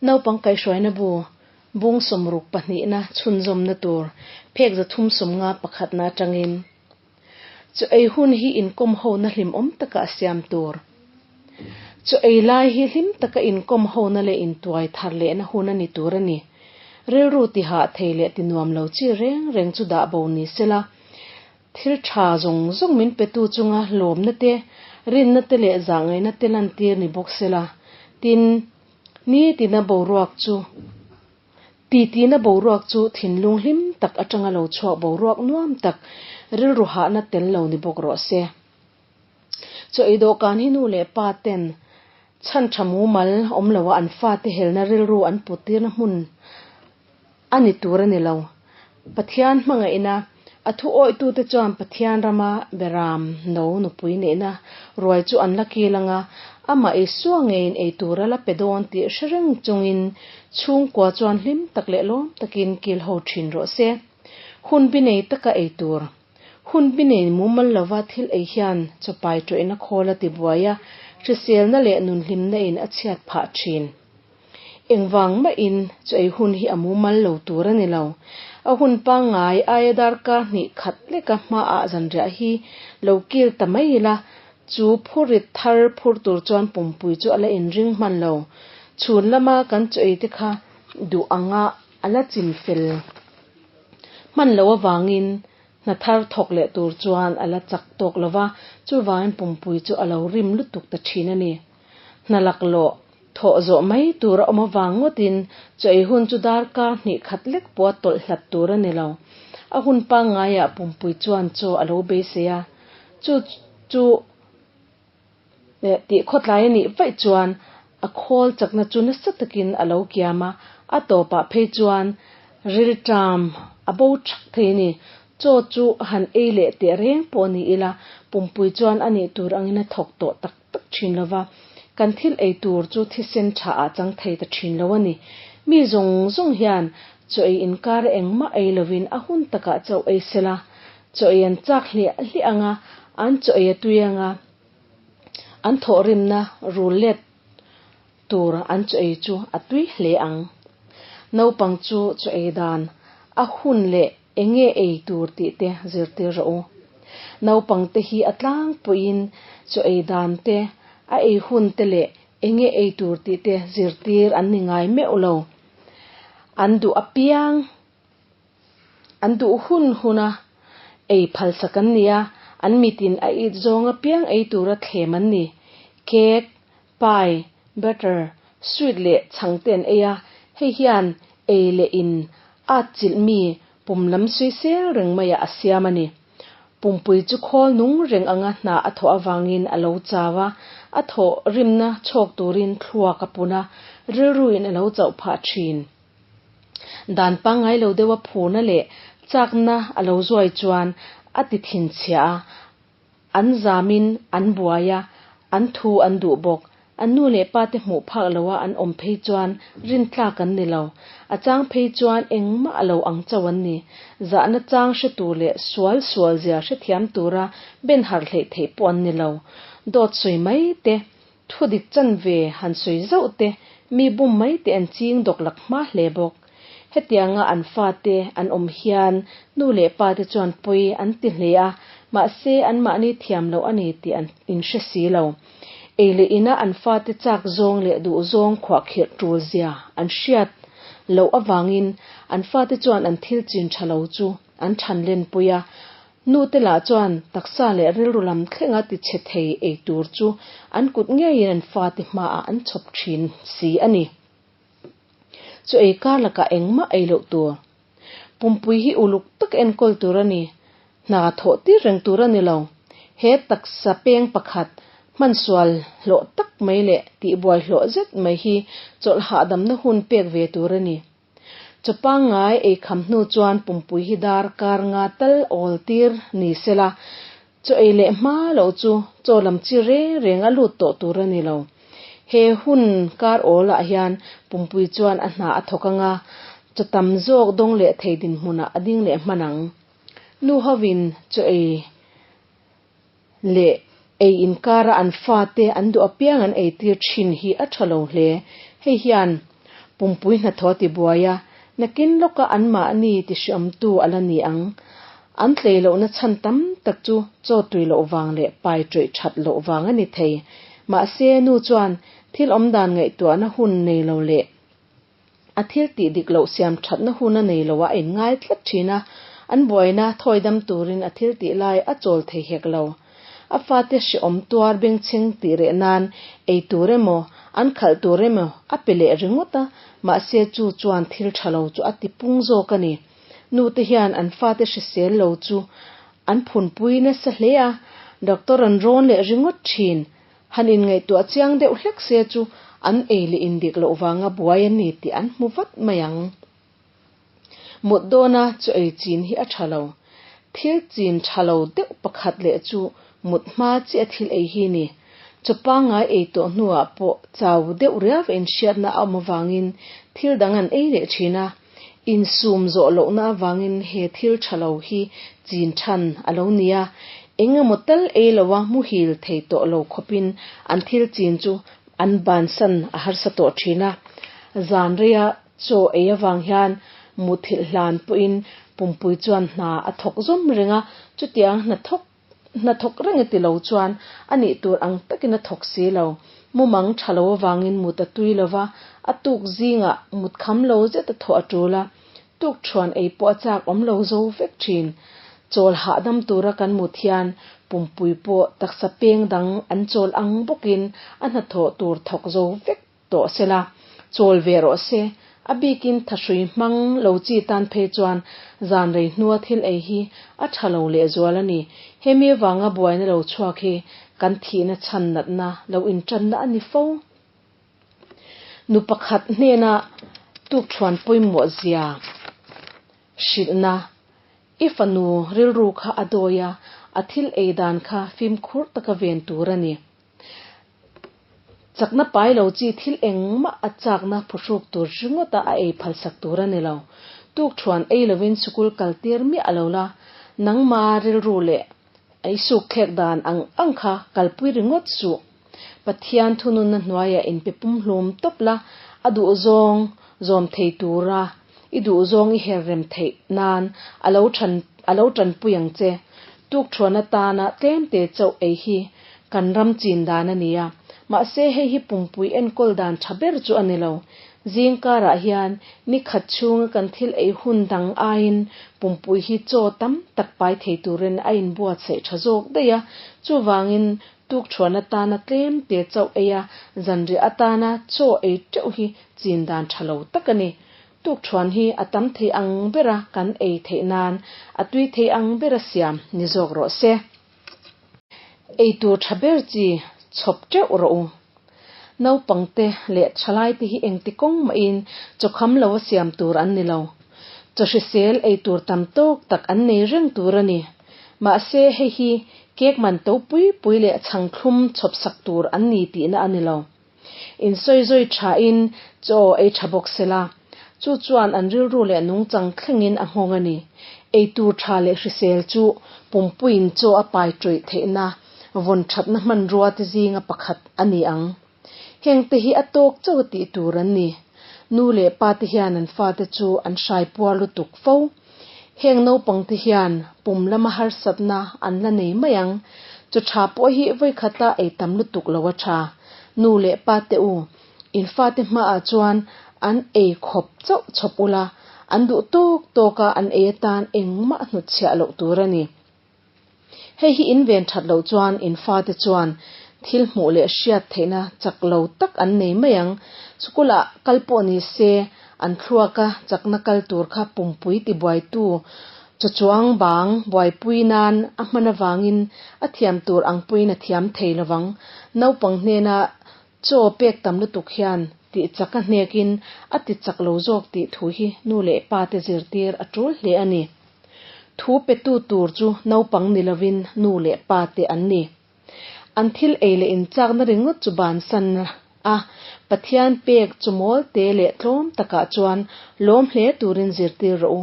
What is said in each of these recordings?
Naupang kaihhruaina bu, bung sawmruk pahnihna chhunzawmna tur phek 350 pakhatna atangin Chaw ei hun hi inkawm hona hlimawm taka a siam tur. Chaw ei lai hi hlim taka inkawm hona leh intuai thar lehna hun a ni tur a ni. Rilru tihah thei leh tinuam lo chi reng reng chu dah bo ni sela, thil tha zawng zawng min petu chunga lawmna te, rinna te leh zahngaihna te lantir ni bawk sela. Tin, nitina boruak chu. Titina boruak chu thinlung hlim tak atanga lo chhuak boruak nuam tak, rilru hahna tel lo ni bawk rawh se. Chaw ei dawhkan hi nu leh pa ten chhan tha mumal awm loa an fate helna rilru an put tirna hmun a ni tur a ni lo. Pathian hmangaihna a thu awihtute chuan Pathian rama beram no nupui neihna ruai chu an la kil anga, amah Isua ngeiin ei tur a la pe dawn tih hre reng chungin chhungkua chuan hlim tak leh lawm takin kil ho thin rawh se. Hun bi nei taka ei tur. Hun bi nei mumal lova thil ei hian chawpai tawihna khawl a tibuai a, hriselna leh nunhlimna in a chhiat phah thin. Engvang mahin chu ei hun hi a mumal lo tur a ni lo. A hun pangngai aia darkar hnih khat leka hmaah zanriah hi lo kil ta mai ila, chu phurit thar phur tur chuan pumpui chu a la inring hman lo. Chhun lama kan chaw ei te kha duh anga a la chin fel hman lo avangin hna thar thawk leh tur chuan a la chak tawk lo va, chuvangin pumpui chu a lo rim lutuk ta thin a ni. Hna laklawh Thawh zawh mai tur a awm avang ngawtin chaw ei hun chu darkar hnih khat lek pawh a tawlh hlat tur a ni lo. A hun pangngaiah pumpui chuan chaw a lo beisei a, chu chu tih khawtlai a nih vaih chuan a khawl chakna chu nasa takin a lo kiam a, a tawpah phei chuan rilṭam a bo ṭhak thei a ni. Chaw chu han ei leh teh reng pawh ni ila pumpui chuan a nih tur angin a thawk tawh tak tak thin lo va, kan thil ei tur chu thisen tha ah chang thei ta thin lo a ni. Mi zawng zawng hian chaw ei inkar engmah ei lovin a hun takah chauh ei sela, chaw ei an chak hliah hliah ang a, an chaw ei a tui ang a, an thawhrimna rul let tur an chaw ei chu a tui hle ang. Naupang chu chaw ei dan a hun leh Enge ei tur tih te zirtir rawh u. Naupang te hi a tlangpuiin chaw ei dan te, a ei hun te leh enge ei tur tih te zirtir an ni ngai meuh lo. An duh apiang, an duh hun huna ei phalsak an ni a, an mitin a it zawng apiang ei tura thlem an ni. Cake, pie, butter, sweet leh chhang te an ei a, hei hian ei leh in at chilh mi pum lam suisel reng maiah a siam a ni. Pumpui chu khawl nung reng anga hna a thawh avangin a lo chau a, a thawh rimna chhawk turin thluak a pun a, rilruin a lo chauh phah thin. Dan pangngai lo deuha phurna leh chakna a lo zuai chuan a ti thinchhia a, An zamin an buai a, an thu an duh bawk. An nu leh pa te hmuh phak loa an awm phei chuan rintlak an ni lo. A chang phei chuan engmah a lo ang chauh an ni. Zahna chang hre tur leh sual sual zia hrethiam tura ben harh hleih theih pawh an ni lo. Dawt sawi mai te, thu dik chanve han sawi zauh te, mi bum mai te an ching dawk lak hma hle bawk. Hetianga an fate an awm hian nu leh pa te chuan pawi an ti hle a, mahse anmahni thiam loh a ni tih an inhre si lo. Ei leh ina an fate chak zawng leh duh zawng khuahkhirh tul zia an hriat loh avangin an fate chuan an thil chin tha lo chu an than lenpui a, nu te lah chuan taksa leh rilru lam thlenga tichhe thei ei tur chu an kut ngeiin an fate hmaah an chhawp thin si a ni. Chu ei kar lakah engmah ei loh tur. Pumpui hi uluk tak enkawl tur a ni. Hna thawh tir reng tur a ni lo. He taksa peng pakhat, hmansual hlawh tak mai leh tihbuai hlawh zet mai hi chawlh hahdamna hun pek ve tur a ni. Chaw pangngai ei kham hnu chuan pumpui hi dar kar nga tal awl tir ni sela, Chaw ei leh hma loh chu chaw lam chi reng reng a lut tawh tur a ni lo. He hun kar awl ah hian pumpui chuan a hna a thawk anga, chaw tam zawk dawng leh thei dinhmunah a ding leh hman ang. Nu hovin chaw ei leh ei inkara an fate an duh apiang an eitir thin hi a tha lo hle. Hei hian. Pumpui hnathawh a tibuai a, nakin lawka anmahni tihriawmtu a la ni ang. An tlei lohna chhan tam tak chu chaw tui loh vang leh pai ṭawih ṭhat loh vang a ni thei. Mahse, nu chuan thil awmdan ngaihtuahna hun nei lo leh a thil tih dik loh siam ṭhatna hun a nei lo a inngai tlat ṭhin a, an buaina thawidam turin a thil tih lai a chawl thei hek lo. A fate hrehawm tuar bengchheng tih reh nan ei tur emaw, an khalh tur emaw a pe leh ringawt a, mahse chu chuan thil ṭha lo chu a ti pung zawk a ni. Nute hian an fate hrisel lo chu an phunpui nasa hle a, doctor an rawn leh ringawt ṭhin. Han inngaihtuah chiang deuh hlek se chu an ei leh indik loh vanga buai a ni tih an hmu vat mai ang. Mut dawna chu ei chin hi a tha lo. Thil chin tha lo deuh pakhat leh chu mut hma chiah thil ei hi ni. Chaw pangngai ei tawh hnuah pawh chau deuh riau inhriatna a awm avangin thil dang an ei leh thin a. Insum zawh lohna avangin he thil tha lo hi chin than a lo ni a. Eng emaw tal ei loa muhil thei tawh lo khawpin an thil chin chu an bansan a harsa tawh thin a. Zan reia Chaw ei avang hian muthilh hlan pawhin pumpui chuan hna a thawk zawm reng a, chutiang hnathawk hnathawk reng e ti lo chuan a nih tur ang takin a thawk si lo. Mumang tha lo avangin mut a tui lo va, a tuk zingah mut kham lo zet a thawh a tul a, tuk thuan ei pawh a chak awm lo zo vek thin. Chawl hahdam tura kan mut hian pumpui pawh taksa peng dang an chawl ang bawkin a hnathawh tur thawk zo vek tawh se la, chawl ve rawh se. A bikin thahrui hmang lo chi tan phei chuan zan rei hnua thil ei hi a tha lo lehzual a ni. Hemi avanga buaina lo chhuak hi kan thihna chhan natna lo intanna a ni fo. Nu pakhat hnena tukthuan pawimawh zia hrilhna, I fanu rilru kha a dawi a, a thil ei dan kha fimkhur taka ven tur a ni. Chakna pai lo chi thil engmah a chakna phuhruk tur ringawta a ei phalsak tur a ni lo. Tukthuan ei lovin sikul kal tir miah a lo la, nangma rilru leh i sukthlek dan ang ang kha kalpui ringawt suh. Pathian thununna hnuaiah inpe pumhlum tawp la, a duhzawng zawm thei tura i duhzawng i her rem theih nan a lo than a lo tanpui ang che. Tukthuan atana tlemte chauh ei hi kan ram chin dan a ni a, mahse hei hi pumpui enkawl dan tha ber chu a ni lo. Zing karah hian ni khat chhunga kan thil ei hun dang aiin pumpui hi chaw tam tak pai thei turin a inbuatsaih tha zawk daih a, chuvangin Tukthuan atana tlemte chauh ei a, zanriah atana chaw ei teuh hi chin dan tha lo tak a ni. Tukthuan hi a tam thei ang bera kan ei theih nan a tui thei ang bera siam ni zawk rawh se. Ei tur tha ber chi chhawp teuh rawh u. Naupangte leh thalaite hi engti kawng mahin chaw kham lo a siam tur an ni lo. Chaw hrisel ei tur tam tawk tak an nei reng tur a ni. Mahse hei hi cake man to pui pui leh chhang thlum chhawp sak tur an ni tihna a ni lo. Insawizawi thain chaw ei tha bawk sela, chu chuan an rilru leh nungchang thlengin a nghawng a ni. Ei tur tha leh hrisel chu pumpuiin chaw a pai tawih theihna vawn thatna hmanrua te zinga pakhat a ni ang. Hengte hi a tawk chauh a tih tur an ni. Nu leh pa te hian an fate chu an hrai puar lutuk fo. Heng naupang te hian pum lama harsatna an la nei mai ang. Chaw tha pawh hi vawikhata ei tam lutuk lo a tha. Nu leh pa te u, in fate hmaah chuan an ei khawp chauh chhawp ula, an duh tawk tawka an ei atan engmah hnutchhiah loh tur a ni. Hei hi in ven that loh chuan in fate chuan thil hmuh leh hriat theihna chak lo tak an nei mai ang. Sikulah kal pawh ni se an thluaka chakna kal tur kha pumpui tibuaitu chawchuang bang buaipui nan a hman avangin a thiam tur ang pawhin a thiam thei lovang. Naupang hnena chaw pek tam lutuk hian tih chak a hnekin a ti chak lo zawk tih thu hi nu leh pa te zirtir a tul hle a ni. Thu petu tur chu naupang ni lovin nu leh pa te an ni. An thil ei leh inchakna ringawt chu bansan a, Pathian pek chu mawl te leh tlawm takah chuan lawm hle turin zirtir rawh u.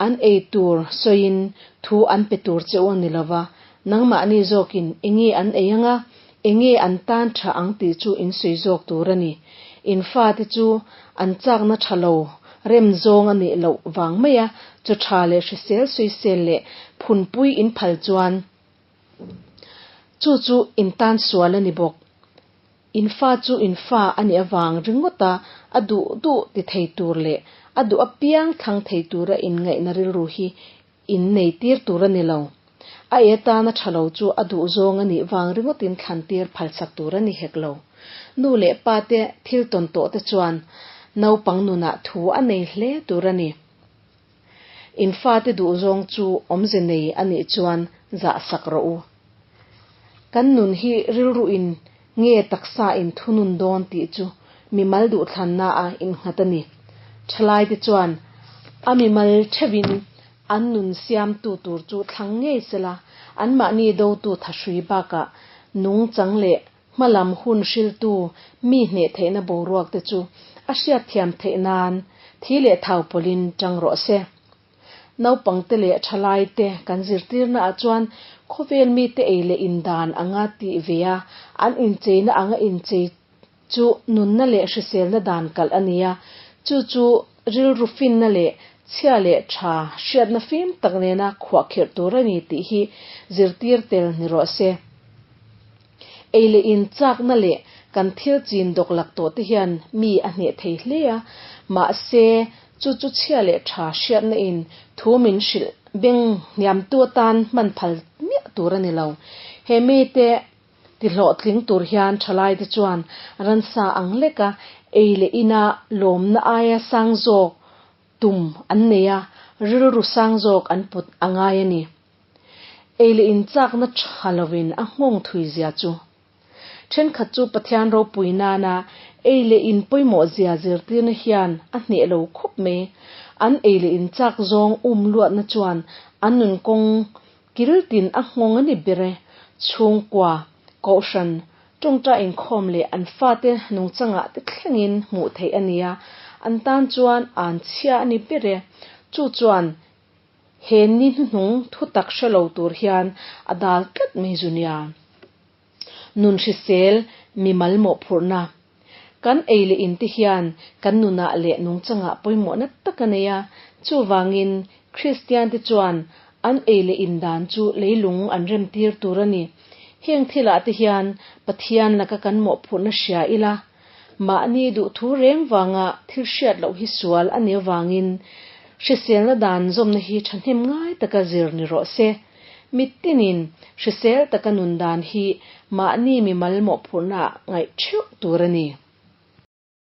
An ei tur sawiin thu an pe tur che u a ni lova, nangmahni zawkin enge an ei anga, enge an tan tha ang tih chu in sawi zawk tur a ni. In fate chu an chakna tha lo rem zawng a nih loh vang mai a, chaw tha leh hrisel sawisel leh phunpui in phal chuan chu chu in tan sual a ni bawk. In fa chu in fa a nih avang ringawt a, a duh duh ti thei tur leh a duh apiang thlang thei tura inngaihna rilru hi in nei tir tur a ni lo. A e tana tha lo chu a duh zawng a nih vang ringawtin thlan tir phalsak tur a ni hek lo. Nu leh pa te thil tawn tawh te chuan naupang nunah thu a nei hle tur a ni. In fate duh zawng chu awmze nei a nih chuan zah sak rawh u. Kan nun hi rilru in nge taksa in thunun dawn tih chu mimal duhthlanna a innghat a ni. Thalaite chuan a mimal theuhin an nun siamtu tur chu thlang ngei sela, anmahni dotu thahrui bakah nungchang leh hmalam hun hriltu mi hneh theihna boruak te chu a hriatthiam theih nan thi leh thau pawlhin tang rawh se. Naupangte leh thalaite kan zirtirnaah chuan khawvel mite ei leh indan anga tih ve a, an incheina anga inchei chu nunna leh hriselna dan kalh a ni a, chu chu rilru finna leh chhia leh tha hriatna fim tak nena khuahkhirh tur a ni tih hi zirtir tel ni rawh se. Ei leh in chakna leh kan thil chin dawk lak tawh te hian mi a hneh thei hle a, mahse chu chu chhia leh tha hriatna in thu min hrilh beng hniamtu atan hman phal miah tur a ni lo. He mite ti hlawhtling tur hian thalaite chuan ransa ang leka ei leh ina lawmna aia sang zawk tum an nei a, rilru sang zawk an put a ngai a ni. Ei leh inchakna tha lovin a nghawng thui zia chu. Thenkhat chu Pathian ropui nana ei leh in pawimawh zia zirtirna hian a hneh lo khawp mai. An ei leh inchak zawng um luatna chuan an nun kawng kil tin a nghawng a ni ber e. Chhungkua, Kohhran, tawngtai inkhawm leh an fate nungchangah te thlengin hmuh theih a nia, an tan chuan an chhia a ni ber e. Chu chuan He ni hnuhnung thu tak hre lo tur hian a dal tlat mai zu nia. Nun hrisel mi malmawh phurhna. Kan ei leh in te hian kan nunah leh nungchangah pawimawhna tak a nei a, chuvangin Kristian te chuan an ei leh in dan chu leilung an rem tir tur a ni. Heng thilah te hian Pathian laka kan mawhphurhna hria ila, Mahni duhthu reng vanga thil hriat loh hi sual a nih avangin hriselna dan zawmna hi thahnem ngai taka zir ni rawh se. Mitinin hrisel taka nun dan hi mahni mimal mawhphurhnaah ngaih theuh tur a ni.